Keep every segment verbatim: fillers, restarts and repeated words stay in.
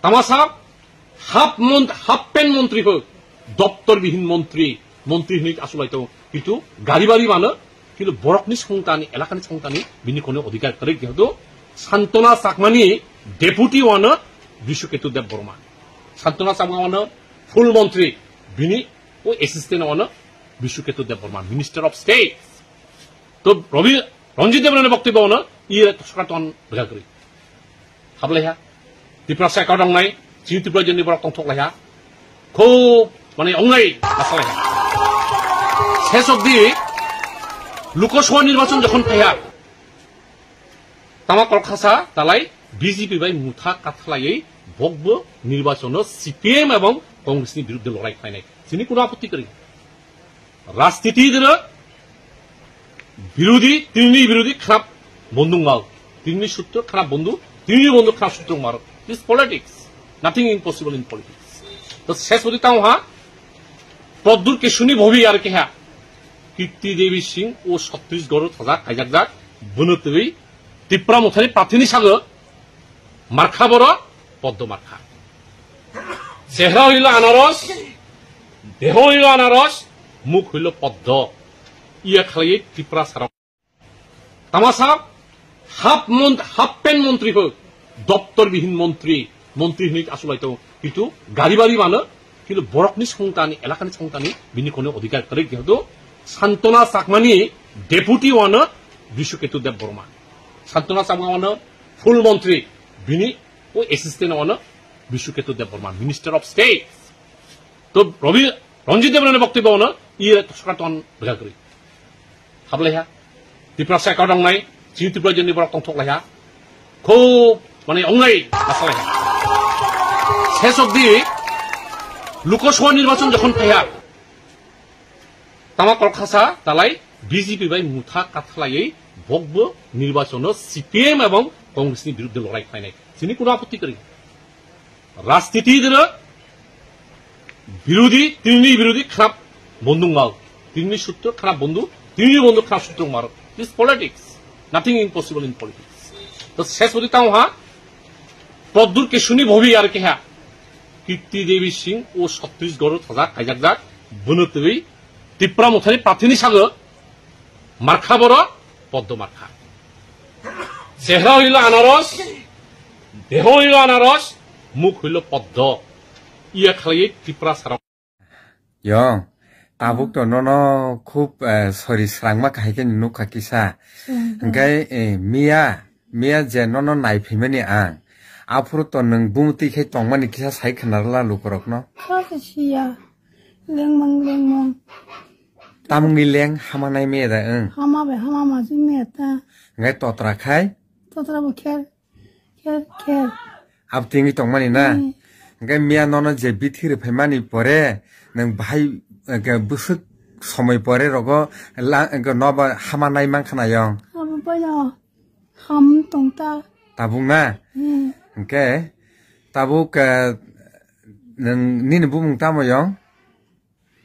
Tamasa half mont-, half pant montri ho, doptor bihin montri, montri hinwi asulai tongo. Kintu gari bari mano, kintu borokni songtani, elakani songtani, bini kono odhikar kwrwi, jehetu Santona Chakmani deputy wano Bishuketu Debbarma. Santona Chakma wano full montri, bini o assistant wano Bishuketu Debbarma, Minister of State. To Rabi Ranjit Debbarmani boktobyo wano iye tosoka ton bwkha kwrwi. Hablaiha. Tiprasa account wngnai, chini Tripura joni borok tongthok laiha. Khub, mane, wngnai, masalaiha. Ses obdi, Lok Sabha nirbachon jokhon phaiha, tama Kolkhasa, talai, B J P bai motha kathalaiwi bokbo nirbachono C P M ebong Congress ni biruddhe lorai khlainai. Chini kuno apotti kwrwi. Rajniti dino birodhi, tini birodhi kharap bondhu wngmao. Tini sutro kharap bondhu, tini bondhu kharap sutro wngmaro. This is politics. Nothing impossible in politics. To ses bodi tamo ha, Proddyut Kishore ni bhobi ar keha. Kirti Devi Singh o Chhattisgarh o thajak, kaijakjak, bono twi Tipra Mothani prarthini sago markha boro Poddo markha. Chehra hoilo anaros, deho hoilo anaros, muk hoilo Poddo. Iya khlaiwi Tripura sarao. Tamasa half mont-, half pant montri ho, doptor bihin montri, montri hinwi asulai tongo. Kintu gari bari mano, kintu borokni songtani, elakani songtani, bini kono odhikar kwrwi, jehetu Santona Chakmani deputy wano Bishuketu Debbarma. Santona Chakma wano full montri, bini o assistant wano Bishuketu Debbarma, Minister of State. To Rabi Ranjit Debbarmani boktobyo wano iye tosoka ton bwkha kwrwi. Hablaiha. Tiprasa account wngnai, chini Tripura joni borok tongthok laiha. Khub, mane, wngnai, masalaiha. Ses obdi, Lok Sabha nirbachon jokhon phaiha, tama Kolkhasa, talai, B J P bai motha kathalaiwi bokbo nirbachono C P M ebong Congress ni biruddhe lorai khlainai. Chini kuno apotti kwrwi. Rajniti dino birodhi, tini birodhi kharap bondhu wngmao. Tini sutro kharap bondhu, tini bondhu kharap sutro wngmaro. This is politics. Nothing impossible in politics. To ses bodi tamo ha, Proddyut Kishore ni bhobi ar keha. Kirti Devi Singh o Chhattisgarh o thajak, kaijakjak, bono twi Tipra Mothani prarthini sago markha boro Poddo markha. Chehra hoilo anaros, deho hoilo anaros, muk hoilo Poddo. Iya khlaiwi Tripura sarao. Yong, tabuk to nono khub, eh, sori srangma kahai khe nukha kisa. Hwnkhe, eh, miya, miya je nono naiphimani ang. Aphuru to nwng bumtwi khe tongmani kisa sai khna rwla lukurokno. Kha khe siya. Lengmang, lengmang. Tamungni leng hama nai miya da, ang? Hama bai hama majik miya ta. Hwnkhe totra khai? Totra bo kher. Kher, kher. Abtwingwi tongmani na? Hmm. Hwnkhe miya nono je bithi rwphaimani pore, nwng bahai, hwnkhe bwswk somoi pore rogo la-, hwnkhe nobo hama nai mankha na yong? Abo bai no ham tong ta. Tabuk na? Hmm. Hwnkhe tabuk, eh, nwng nini bumung tamo yong?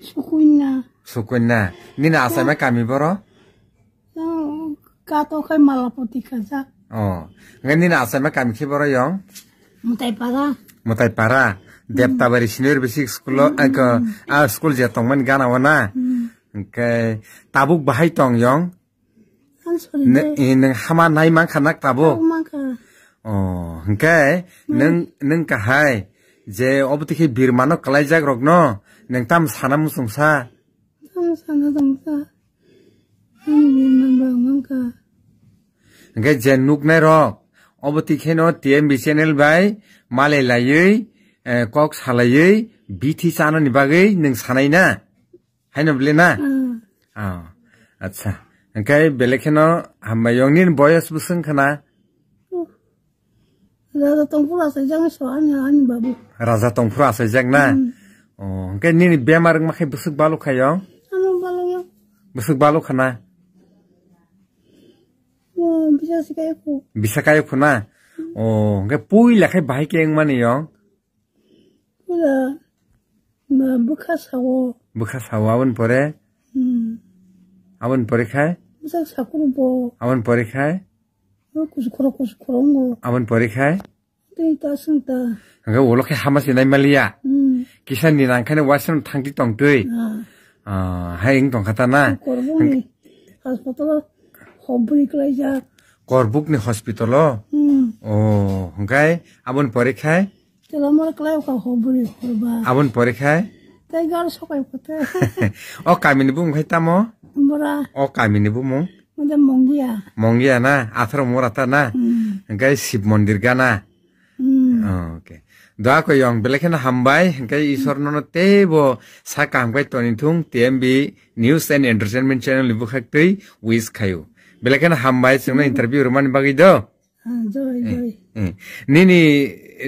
Sukuina. Sukuina. Nini achaima kami boro? Nang kato khai Malapati kajak. Oh. Ngai nini achaima kami khe boro yong? Mutai para. Mutai para. Deptabari senior basic school o, hmm, ang ko, ah, school je tongmani gana o na? Hmm. Hwnkhe tabuk bahai tong yong? Ang sorry ne, de. Eh, nwng hama nai mankha nak tabuk? Tabuk mankha. Oh, hwnkhe nwng, nwng kahai je obo tikhe birmano kwlaijak rokno nwng tam sana muchungsa? Tam sana tongsa. Ang birman rok mankha. Hwnkhe je nuknai rok obo tikheno T M B channel bai malai laiwi, eh, kok salaiwi bithi chanani bagwi nwng sanai na? Haino bele na? Hmm. Ah, acha. Hwnkhe bele kheno hambai yong nini boyos bwswng khna? Raja Tongphuru achaijak so ani, ani babu. Raja Tongphuru achaijak na? Hmm. Oh, hwnkhe nini bemar wngma khe bwswk baluk kha yong? Ano baluk yong. Bwswk baluk khna? Oh, bisa sikai khu. Bisa kai khu na? Hmm. Oh, hwnkhe puila khe bahai khe wngmani yong? Pura ma bwkha sao. Bwkha sao aboni pore? Hmm. Aboni pore khai? Bwsak sakuru bo. Aboni pore khai? O kusu khoro, kusu khoro wngbo. Aboni pore khai? Twi ta sung ta. Hwnkhe ulo khe hama se nai maliya. Hmm. Kisa ni nang kheno wasung thangti tongtwi. Ah. Ah, hai wng tongkha ta na? Korbokni hospital-o hobri klaijak. Korbokni hospital-o? Hmm. Oh, hwnkhe aboni pore khai? Telamar klai kha hobri horba. Aboni pore khai? Tei gar sokai kote. O kamini bumung khai tamo? Bora. O kamini bumung? Mada Mongia. Mongia na? Atharo mora ta na? Hmm. Hwnkhe Shiv Mondir gana? Hmm. Oh, okay. Doa ko yong, belai kheno hambai, hwnkhe Isor nono teibo sa kaham khai toni thung, T M B News and Entertainment Channel ni bwkhak twi wish khayo. Belai kheno hambai, chwngno interview rwmani bagwi do. Ah, joi, Eh, joi. eh. Nini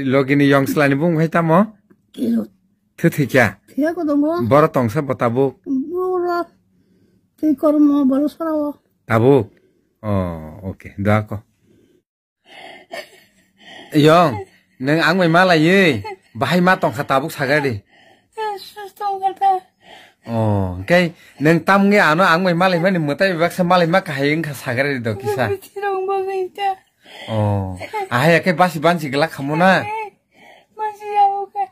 logini yong slani bung khai tamo? Kilo. Thu thikya? Thikya ko dongo. Boro tongsa bo tabuk? Boro twi kormo, boro sarao. Tabuk? Oh, okay. Doa ko. Yong, neng ang bai malai ye, bahai ma tongkha tabuk sagari. Sus tongkha ta. Oh, okay. Neng tam nge ano ang bai malai mani mwtai baksa malai ma kahai wngkha sagari do kisa. Bitirong bagwi ta. Oh, ahai ke basi bansi gelak khamu na. Basi ya uka.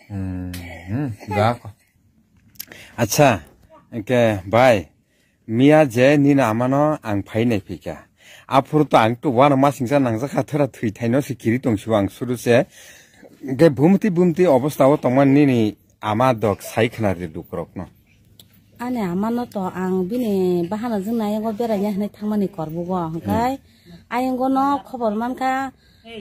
Hmm, hmm, doa ko. Acha, ke bai. Miya je nini amano ang phai nai phikha. Aphuru to ang to uanama singcha nangjak kha, thwra thwi thaino se kiri tong sibo ang suru se. Hwnkhe bumti bumti obostha o tongmani nini ama dok sai khna ri lukurokno. Ani amano to ang bini bahana jwng nayango beraina hinwi thangmani korbugo. Hwnkhe Hmm. ayang gono khobor mankha,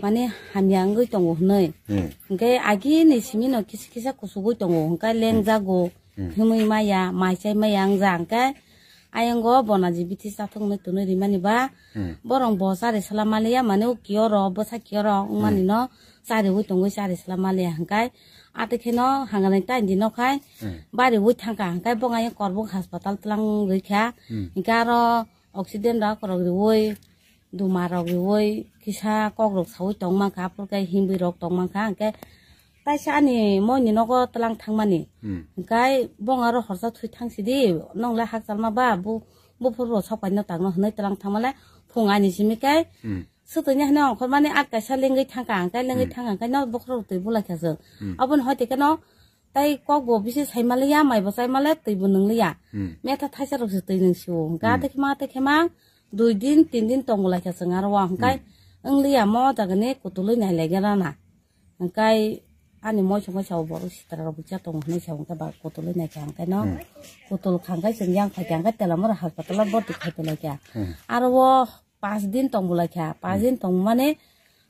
mane hamya wngwi tongo hinwi. Hmm. Hwnkhe agini simino kisa kisa kusugwi tongo. Hwnkhe lengjago, Hmm. himwi maya, mai chai maya wngja. Hwnkhe Ayang go bona ji bithi chathok nwi tunwi rimani ba, Hmm. borong bo chari sala maliya, mane o kiyo ro, bwsa kiyo ro, wngmani Hmm. no chari wi tongwi chari sala maliya hwnkhe, ate kheno hanganai ta indi no khai, Hmm. bari wi thangkha hwnkhe, bo ayang korbok hospital tlang rikha, Hmm. hwnkhe aro oxygen rok rok riwi, duma rok riwi, kisa kok rok sawi tong mankha, aphuru khe himwi rok tong mankha, hwnkhe, Taisa ani moini nogo tlang thangmani. Hmm. Hwnkhe bong aro horsa thwi thang sidi, nong le hakchalma ba, bu, buphuru rok sok paino tangno hwnwi tlang thangmale phung ani simi khe Hmm. swtwini hwnwi ongkhormani at kaisa lengwi thangkha, hwnkhe lengwi Hmm. thangkha, hwnkhe no bokhorok twi bulai kha chwng. Hmm. Aboni hoi tei kheno tei kok bo bisi sai maliya, mai bo chai male, twi bo nwngliya. Hmm. Metha thaisa rok se twi nung sio. Hwnkhe Hmm. atwi khema, atwi khema dui din, tin din tong bulai kha chwng aro o. Hwnkhe Hmm. wngliya mo jagani kutulwi nai lai gana na. Hwnkhe ani moisongkhe sao borok sitra rok bucha tongo hinwi sao hwnkhe ba kutulwi naikha hwnkhe no. Hmm. Kutul kha hwnkhe chwng yang phaikha hwnkhe Telamura hospital o borti khai pailaikha. Hmm. Aro o pash din tong bulaikha. Pash Hmm. din tongmani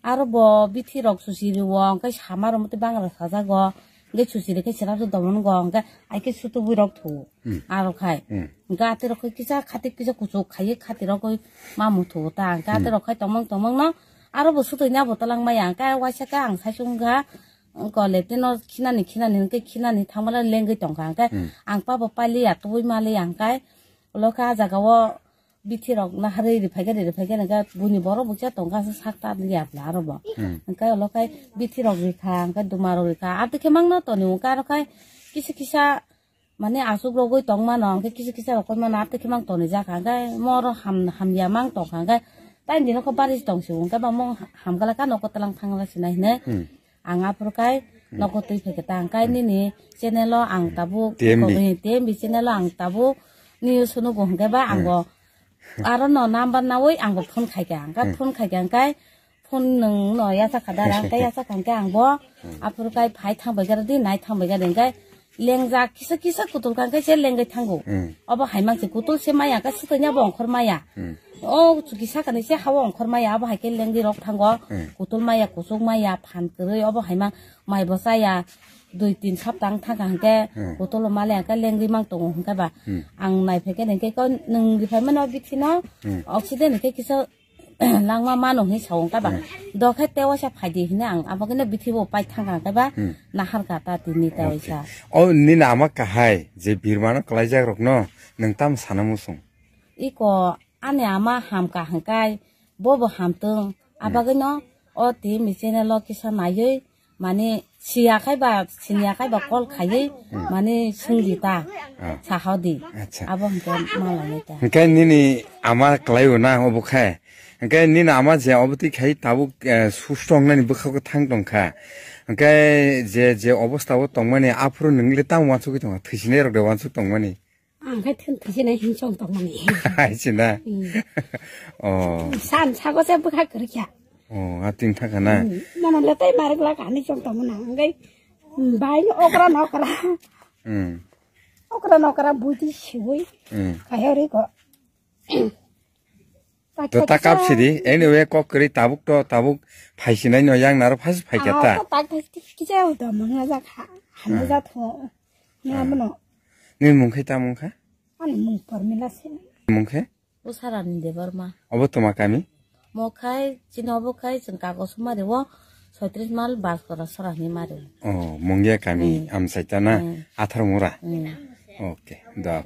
aro bo bithi rok susi rwo hwnkhe sama rwmwtwi bangra sajago. Hwnkhe susi rikhe chwrap rw domongo hwnkhe aikhe sutubwi rok thuo. Hmm. Aro khai. Hmm. Hwnkhe atwi rok khe kisa khati kisa kuchuk khaiwi khati rok ma muthuo ta. Hwnkhe atwi Hmm. rok khai tongmang tongmang no aro bo sutwi ni abo twlang maya. Hwnkhe waisa khe ang saichung kha, wngkha leptino khinani khinani hwnkhe khinani thangmale lengwi tongkha. Hwnkhe Hmm. ang pa bo pailiya tubui maliya hwnkhe ulo khe ah jaga o bithi rok naharwi riphaikhe riphaikhe hwnkhe buini borok bo khe tongkha sak ta liya bwla aro bo. Hmm. Hwnkhe ulo khe bithi rok rikha hwnkhe duma rok rikha. Atwi khe mangno toni hwnkhe aro khai kisa kisa Mane aswk rogwi tong mano, hwnkhe kisa kisa rokoi mano, atwi khe mang tonwi jakha, hwnkhe moro ham-, hamya mang tongkha, hwnkhe tai dino kho bari tong sio, hwnkhe ba mong hamgala ka noko twlang thangla sinai hinwi Hmm. ang aphuru kai Hmm. noko twi phaikhe ta, hwnkhe Hmm. nini channel o ang tabuk T M B. T M B channel o ang tabuk news nugo, hwnkhe ba Hmm. ango aro no number nawi ang bo phone khaikha, hwnkhe Hmm. phone khaikha, hwnkhe Phone nwng no yacha kha dara, hwnkhe yacha kha hwnkhe ang bo aphuru kai phai thang bai gara di, nai thang bai gara di, hwnkhe lengjak kisa kisa kutul kha hwnkhe se lengwi thango. Hmm. Obo hai mang se kutul se maya, hwnkhe swtwini abo ongkhor maya. Hmm. O chuki sakani se ha-o ongkhor maya, abo hai khe lengwi rok thango. Hmm. Kutul maya, kuchuk maya, phan kwrwi, obo hai mang mai bo chaya, dui tin sapta wng thang kha hwnkhe Hmm. kutul o male hwnkhe lengwi mang tongo hwnkhe ba. Hmm. Ang nai phai khe hwnkhe ko nwng rifai mano bithi no Hmm. oxygen hwnkhe kisa langma mano hinwi sao wngkha ba. Hmm. Dokhe tewaisa phaidi hinwi ang abo khe no bithi bo pai thangkha hwnkhe ba Hmm. naharkha ta tini Okay. tewaisa. O nini ama kahai je birmano kwlaijak rokno nwng tamo sana muchung? Iko ani ama hamkha hwnkhe bobo hamtwng. Hmm. Abagwino o tini channel o kisa naiwi Mane siya khai ba, siniya khai ba call khaiwi, Hmm. mane swngdi ta, Ah. sahodi. Acha. Abo hwnkhe malai ta. Hwnkhe nini ama kwlaiyo na obo khe, Hwnkhe nini ama je obo twi khai tabuk, eh, susto wngnani bwkha kwthang tongkha. Hwnkhe je, je obostha o tongmani aphuru nwng le tamo uansugwi tongkha, thwisinai rok de uansuk tongmani. Ang khai thun thwisinai hin chong tongmani. Hai china. Hmm. Oh. San sago se bwkha kwrwikha. Oh, a ting thaka na. Hmm. Nono le tai marik lak ani chong tongmani. Ang khai, hmm, bai okra nokra. Hmm. Okra nokra buti siwi. Hmm. Kayori ko. To ta kap sidi, anyway, kok kwrwi tabuk to, tabuk phaisinai no yang naro phas phaikha ta. Kisa to mangna jak ha, hana jak tho. Ni amono. Ni mung khai ta mung kha? Ani mung Pormila se. Mung khe? Usarani Debbarma. Obo toma kami? Mo khai, chini obo khai, chwng kago sumari o, soitris mal, Baskora Sorani mari. Oh, Mungia kami, hmm, Amsaita na, hmm, Atharmura. Hmm. Okay, da.